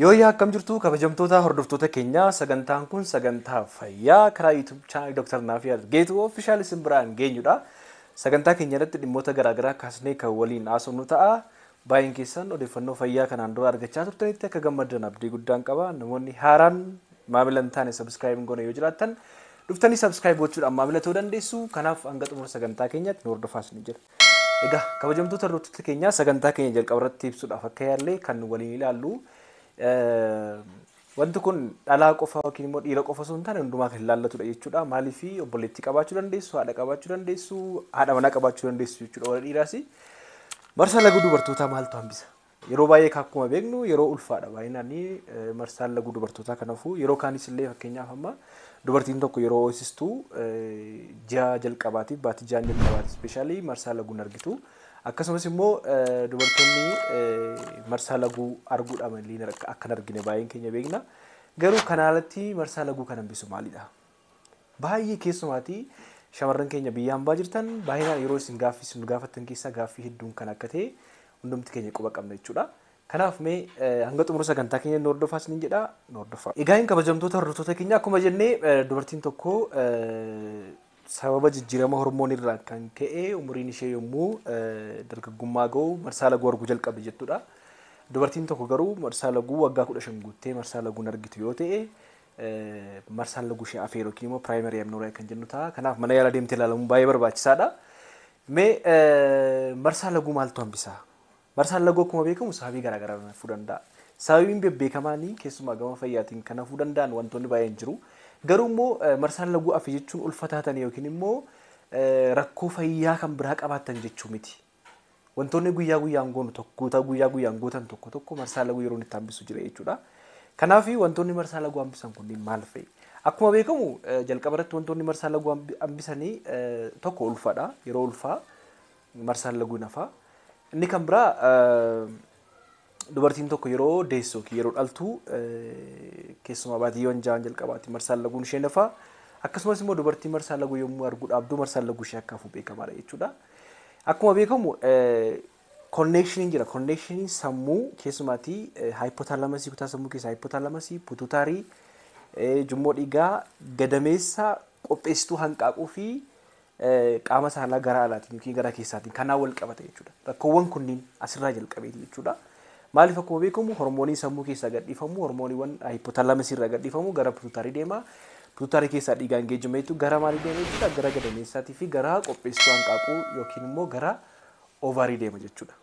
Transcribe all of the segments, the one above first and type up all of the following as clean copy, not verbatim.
Yooyyaa, akkam jirtu kabajamtoota hordoftoota keenyaa? Sagantaan kun sagantaa fayyaa karaa YouTube channel Dr. Naafi Geetuu Official isin biraan geenyudha. Sagantaa keenya irratti dhimmoota garaagaraa kaasnee kan waliin haasofnu ta'a. Baay'een keessan odeeffannoo fayyaa kanaan dura argachaa turtanitti akka gammaddan abdii guddaan qaba. Namoonni haaraan maamila hin taane, subscribe hin goone yoo jiraattan, dhuftanii subscribe gochuudhaan maamila ta'uu dandeessu. Kanaaf hanga xumura sagantaa keenyaatti nu hordofaa isin jira. Egaa kabajamtoota hordoftoota keenyaa, sagantaa keenya jalqaba irratti ibsuudhaaf akka yaalle kan waliin ilaallu, wanti kun dhalaa qofa yookiin immoo dhiira qofa osoo hin taane hundumaa kan ilaallatudha jechuudha. Maaliif, obboleettii qabaachuu dandeessu, haadha qabaachuu dandeessu, haadha manaa qabaachuu dandeessu jechuudha warra dhiiraas. Marsaa laguu dubartootaa maaltu hambisa? Yeroo baay'ee akkuma beeknu yeroo ulfaadha baay'inaan marsaan laguu dubartootaa. Kanaafuu yeroo kaanis illee, fakkeenyaaf amma dubartiin tokko yeroo hoosistuu ji'a jalqabaatiif, baatii 6 jalqabaatiif especially marsaa laguu hin argitu. Akkasumas immoo dubartoonni marsaa laguu arguudhaan illee akka hin argine baay'een keenya beekna. Garuu kana alatti marsaa laguu kan hambisu maalidha? Baay'ee keessumaatii shamarran keenya biyya hambaa jirtan baay'inaan yeroo isin gaaffii isin gaafattan keessaa gaaffii hedduun kan akka ta'e hundumti keenya quba qabna jechuudha. Kanaaf mee hanga xumura sagantaa keenya nu hordofaa isiniin jedha, nu hordofaa. Egaa hin kabajamtoota hordoftoota keenya, akkuma jennee dubartiin tokko sababa jijjiirama hormoonii irraa kan ka'e umuriin ishee yommuu dargaggummaa ga'u marsaa laguu arguu jalqabdi jechuudha. Dubartiin tokko garuu marsaa laguu waggaa 15 guuttee marsaa laguu hin argitu yoo ta'e, marsaan laguu ishee afeer yookiin immoo primary amenorrhea kan jennu ta'a. Kanaaf mana yaalaa deemtee ilaalamuun baay'ee barbaachisaadha. Mee marsaa laguu maaltu hambisa? Marsaan laguu akkuma beekamu sababii garaagaraa hafuu danda'a. Sababiin bebbeekamaanii keessumaa gama fayyaatiin kan hafuu danda'an wantoonni baay'een jiru. Garuu immoo marsaan laguu hafe jechuun ulfa taatan yookiin immoo rakkoo fayyaa kan biraa qabaattan jechuu miti. Wantoonni guyyaa guyyaan goonu tokko, guyyaa guyyaan gootan tokko tokko marsaa laguu yeroo itti hambisu jira jechuudha. Kanaaf wantoonni marsaa laguu hambisan kunniin maal fa'i? Akkuma beekamu jalqaba irratti wantoonni marsaa laguu hambisanii tokko ulfadha. Yeroo ulfaa marsaan laguu nafa. Inni kan biraa dubartiin tokko yeroo deessu yookiin yeroo dhaltu, keessumaa baatiyyoon 6 jalqabaatti marsaan laguun ishee nafa. Akkasumas immoo dubartiin marsaa laguu yommuu arguu dhaabdu marsaan laguu ishee akka hafu beekamaadha jechuudha. Akkuma beekamu connectioniin jira. Connectioniin sammuu keessumaatii hypothalamusii, kutaa sammuu keessaa hypothalamusii, pituitary, ujummoo dhiigaa, gadameessa, qopheessituu hanqaaquu fi qaama saalaa gara alaatiin yookiin gara keessaatiin kanaan wal qabata jechuudha. Rakkoowwan kunniin asirraa jalqabeeti jechuudha. Maaliif, akkuma beekamu hormoonii sammuu keessaa gadhiifamu, hormooniiwwan hypothalamusii irraa gadhiifamu gara pituitary deema. Pituitary keessaa dhiigaan geejjibameetu gara maalii deema jechuudha? Gara gadameessaatii fi gara qopheessituu hanqaaquu yookiin immoo gara ovary deema jechuudha.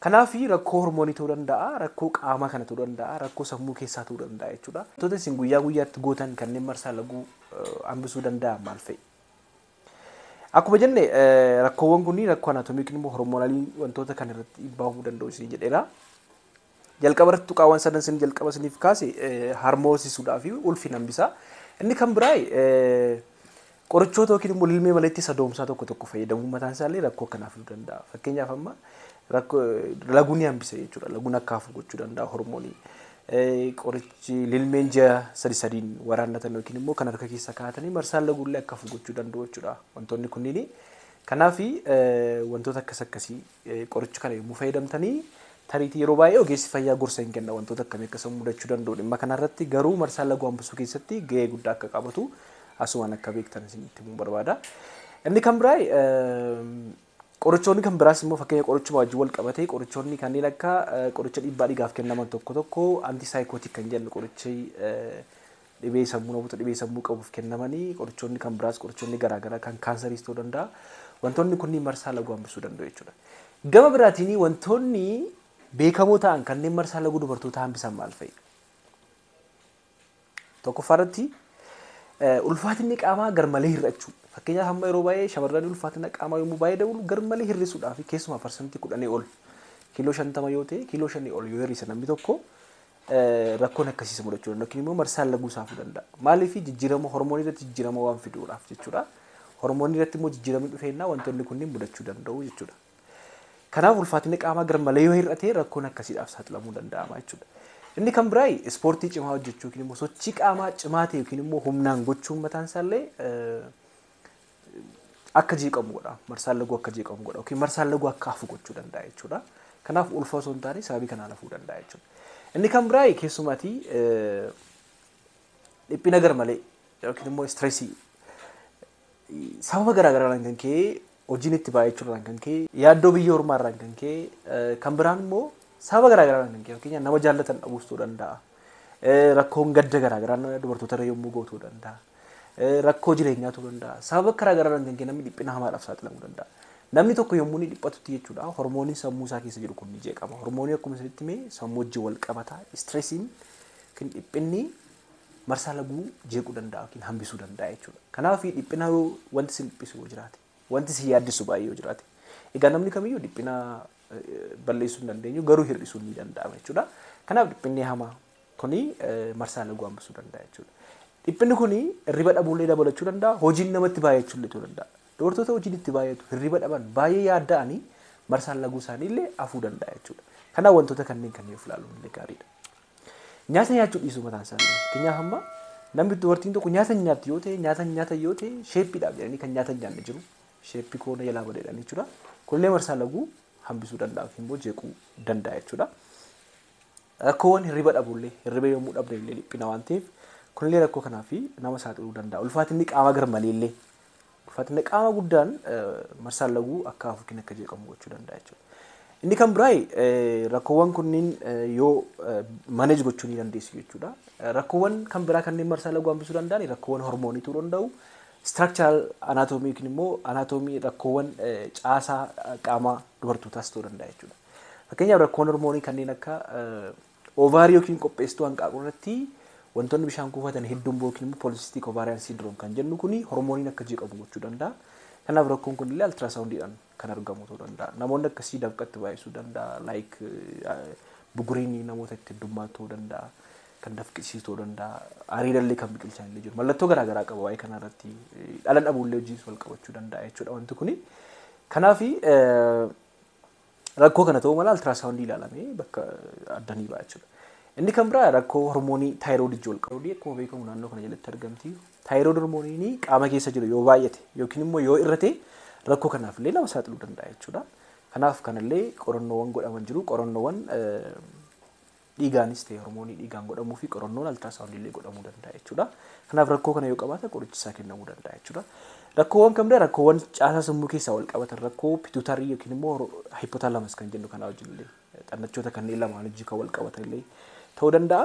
Kanaaf rakkoo hormoonii ta'uu danda'a, rakkoo qaamaa kana ta'uu danda'a, rakkoo sammuu keessaa ta'uu danda'a jechuudha. Wantoota isin guyyaa guyyaatti gootan kanneen marsaa laguu hambisuu danda'an maal fa'i? Akkuma jenne rakkoowwan kunniin rakkoo anatomy yookiin immoo hormonalii wantoota kana irratti dhiibbaa uumuu danda'u isin jedheera. Jalqaba irratti tuqaawwan sadan isin jalqaba isiniif kaase, harmoosisuudhaa fi ulfi hambisa. Inni kan biraa qorichoota yookiin immoo lilmee maleetti sodoomsaa tokko tokko fayyadamuun mataan isaallee rakkoo akkanaa fiduu danda'a. Fakkeenyaaf amma rakkoo laguun ni hambisa jechuudha. Laguun akka hafu gochuu danda'a hormoonii. Qorichi lilmeen ji'a sadi sadiin waraannatan yookiin immoo kan harka keessa kaa'atanii marsaan laguullee akka hafu gochuu danda'u jechuudha. Wantoonni kunniin kanaaf wantoota akkas akkasii qoricha kana yommuu fayyadamtanii tariitii yeroo baay'ee ogeessi fayyaa gorsa hin kenna, wantoota akkamii akkasuma mudachuu danda'u dhimma kanarratti. Garuu marsaa laguu hambisuu keessatti gahee guddaa akka qabatu asumaan akka beektan isinitti himuu barbaada. Inni kan biraa qorichoonni kan biraas immoo, fakkeenya qorichuma wajjin wal qabatee, qorichoonni kanneen akka qoricha dhiibbaa dhiigaaf kennaman tokko tokko, antipsychotic kan jennu, qorichi dhibee sammuu, namoota dhibee sammuu qabuuf kennamanii, qorichoonni kan biraas, qorichoonni garaagaraa kan kaansariis ta'uu danda'a. Wantoonni kunniin marsaa laguu hambisuu danda'u jechuudha. Gama biraatiin wantoonni beekamoo ta'an kanneen marsaa laguu dubartootaa hambisan maal fa'i? Tokkoffaa irratti ulfaatinni qaamaa garmalee hir'achuu. Fakkeenyaaf amma yeroo baay'ee shamarran ulfaatina qaamaa yommuu baay'ee dabalu, garmalee hir'isuudhaaf, keessumaa 10% ol, kiiloo 50 yoo ta'e kiiloo 5 ol yoo hir'ise namni tokko, rakkoon akkasiis mudachuu danda'a yookiin immoo marsaan laguu saafuu danda'a. Maaliif, jijjiirama hormoonii irratti jijjiirama waan fiduudhaaf jechuudha. Hormoonii irratti immoo jijjiiramni dhufeennaa wantoonni kunniin mudachuu danda'u jechuudha. Kanaaf ulfaatinni qaamaa garmalee yoo hir'ate rakkoon akkasiidhaaf saaxilamuu danda'ama jechuudha. Inni kan biraa ispoortii cimaa hojjechuu yookiin immoo sochii qaamaa cimaa ta'e yookiin immoo humnaan gochuun mataan isaallee akka jeeqamu godha. Marsaan laguu akka jeeqamu godha yookiin marsaan laguu akka hafu gochuu danda'a jechuudha. Kanaaf ulfa osoo hin taane sababii kanaan hafuu danda'a jechuudha. Inni kan biraa keessumaatii dhiphina garmalee yookiin immoo stressii sababa garaagaraadhaan kan ka'e, hojiin itti baay'achuudhaan kan ka'e, yaaddoo biyya ormaarraan kan ka'e, kan biraan immoo sababa garaagaraadhaan kan ka'e, fakkeenyaaf nama jaallatan dhabuus ta'uu danda'a. Rakkoon gadda garaagaraa dubartoota irra yommuu ga'u ta'uu danda'a. Rakkoo jireenyaa ta'uu danda'a. Sababa garaagaraadhaan kan ka'e namni dhiphina hamaadhaaf saaxilamuu danda'a. Namni tokko yommuu inni dhiphatutti jechuudha, hormooniin sammuu isaa keessa jiru kun ni jeeqama. Hormoonii akkuma isinitti hime sammuu wajjin wal qabata. Stressiin yookiin dhiphinni marsaa laguu jeequu danda'a yookiin hambisuu danda'a jechuudha. Kanaaf dhiphina wanti isin dhiphisu yoo jiraate, wanti isin yaaddessu baay'ee yoo jiraate, egaa namni kamiyyuu dhiphina balleessuu hin dandeenyu, garuu hir'isuu ni danda'ama jechuudha. Kanaaf dhiphinni hamaa kuni marsaa laguu hambisuu danda'a jechuudha. Dhiphinni kuni hirriba dhabuullee dabalachuu danda'a, hojiin namatti baay'achuullee ta'uu danda'a. Dubartoota hojiin itti baay'atu, hirriba dhaban, baay'ee yaadda'anii marsaan laguu isaanii illee hafuu danda'a jechuudha. Kanaaf wantoota kanneen kanneen of ilaaluun illee gaariidha. Nyaata nyaachuu dhiisuu mataan isaanii. Fakkeenyaaf amma namni dubartiin tokko nyaata hin nyaattu yoo ta'e, nyaata hin nyaatan yoo ta'e, sheeppiidhaaf jedhanii kan nyaata hin nyaanne jiru. Sheeppii koona jalaa badeedhaan jechuudha. Kunillee marsaa laguu hambisuu danda'a yookiin immoo jeequu danda'a jechuudha. Rakkoowwan hirriba dhabuullee, hirriba yommuu dhabne illee dhiphina waan ta'eef, kunillee rakkoo kanaaf nama saaxiluu danda'a. Ulfaatinni qaama garmalee illee, ulfaatinni qaama guddaan marsaan laguu akka hafu yookiin akka jeeqamu gochuu danda'a jechuudha. Inni kan biraa rakkoowwan kunniin yoo manage gochuu ni dandeessu jechuudha. Rakkoowwan kan biraa kanneen marsaa laguu hambisuu danda'an rakkoowwan hormoonii ta'uu danda'u. Structural anatomy yookiin immoo anatomy rakkoowwan caasaa qaamaa dubartootaas ta'uu danda'a jechuudha. Fakkeenyaaf rakkoon hormoonii kanneen akka ovary yookiin qopheessituu hanqaaquu irratti wantoonni bishaan kuufatan hedduun yookiin immoo polycystic ovarian syndrome kan jennu kuni hormooniin akka jeeqamu gochuu danda'a. Kanaaf rakkoon kun illee ultrasoundiidhaan kan argamu ta'uu danda'a. Namoonni akkasii dafqatti baay'isuu danda'a. Like buguriin namoota itti heddummaatu ta'uu danda'a. Kan dafqisiisu ta'uu danda'a. Areedallee kan biqilchan illee jiru. Mallattoo garaagaraa qaba waa'ee kanarratti, dhala dhabuullee wajjin wal qabachuu danda'a jechuudha wanti kuni. Kanaaf rakkoo kana ta'uu mala ultrasoundii ilaalamee bakka addanii ba'a jechuudha. Inni kan biraa rakkoo hormoonii thyroidii wal qabatu. Akkuma beekamu naannoo kana jalatti argamti. Thyroid hormooniin qaama keessa jiru yoo baay'ate yookiin immoo yoo irrate rakkoo kanaaf illee nama saaxiluu danda'a jechuudha. Kanaaf kanallee qorannoowwan godhaman jiru. Qorannoowwan dhiigaanis ta'e hormoonii dhiigaan godhamuu fi qorannoon ultrasoundii illee godhamuu danda'a jechuudha. Kanaaf rakkoo kana yoo qabaate qorichi isaa kennamuu danda'a jechuudha. Rakkoowwan kan biraa rakkoowwan caasaa sammuu keessaa wal qabatan, rakkoo pituitary yookiin immoo hypothalamus kan jennu kanaa wajjin illee, xannachoota kanneen lamaan wajjin kan wal qabatan illee ta'uu danda'a.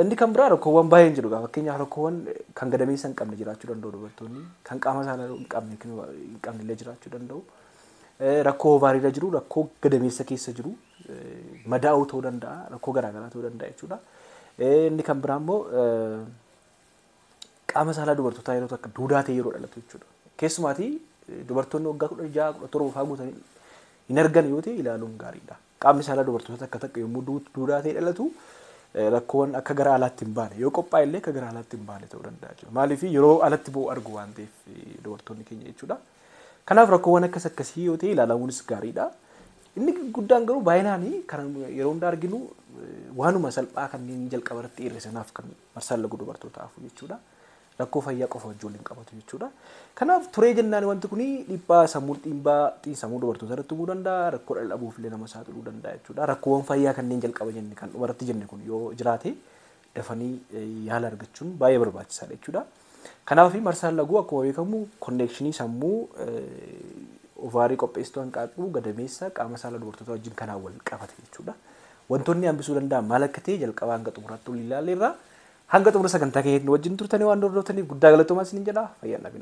Inni kan biraa rakkoowwan baay'een jiru. Fakkeenyaaf rakkoowwan kan gadameessa hin qabne jiraachuu danda'u, dubartoonni kan qaama saalaa hin qabne hin qabne illee jiraachuu danda'u. Rakkoo ovaryrra jiru, rakkoo gadameessa keessa jiru, madaa'uu ta'uu danda'a, rakkoo garaagaraa ta'uu danda'a jechuudha. Inni kan biraa immoo qaama saalaa dubartootaa yeroo takka duudaa ta'e yeroo dhalatu jechuudha. Keessumaatii dubartoonni waggaa 16, 17 fa'aa guutanii hin argan yoo ta'e ilaaluun gaariidha. Qaamni saalaa dubartoota takka takka yommuu duudaa ta'e dhalatu rakkoowwan akka gara alaatti hin baane, yoo qophaa'e illee akka gara alaatti hin baane ta'uu danda'a jechuudha. Maaliif yeroo alatti bu'u argu waan ta'eef dubartoonni keenya jechuudha. Kanaaf rakkoowwan akkas akkasii yoo ta'e ilaalamuunis gaariidha. Inni guddaan garuu baay'inaan kan yeroo hundaa arginu waanuma salphaa kanneen jalqaba irratti eerre sanaaf kan marsaan laguu dubartootaa hafu jechuudha. Rakkoo fayyaa qofa wajjin waliin qabatu jechuudha. Kanaaf turee jennaan wanti kun dhiibbaa sammuu, dhiibbaa xiinsammuu dubartoota irratti uumuu danda'a. Rakkoo dhala dhabuuf illee nama saaxiluu danda'a jechuudha. Rakkoowwan fayyaa kanneen jalqaba jenne, kan dhumarratti jenne kun yoo jiraate dafanii yaala argachuun baay'ee barbaachisaadha jechuudha. Kanaaf marsaan laguu akkuma beekamu connectionii sammuu, ovary, qopheessituu hanqaaquu, gadameessa, qaama saalaa dubartoota wajjin kanaan wal qabate jechuudha. Wantoonni hambisuu danda'an maal akka ta'e jalqabaa hanga xumuraatti ol ilaalleerra. Hanga xumura sagantaa keenyatti wajjin turtanii waan hordoftaniif guddaa galatoomaa isiniin jedha. Fayyaan dhabina.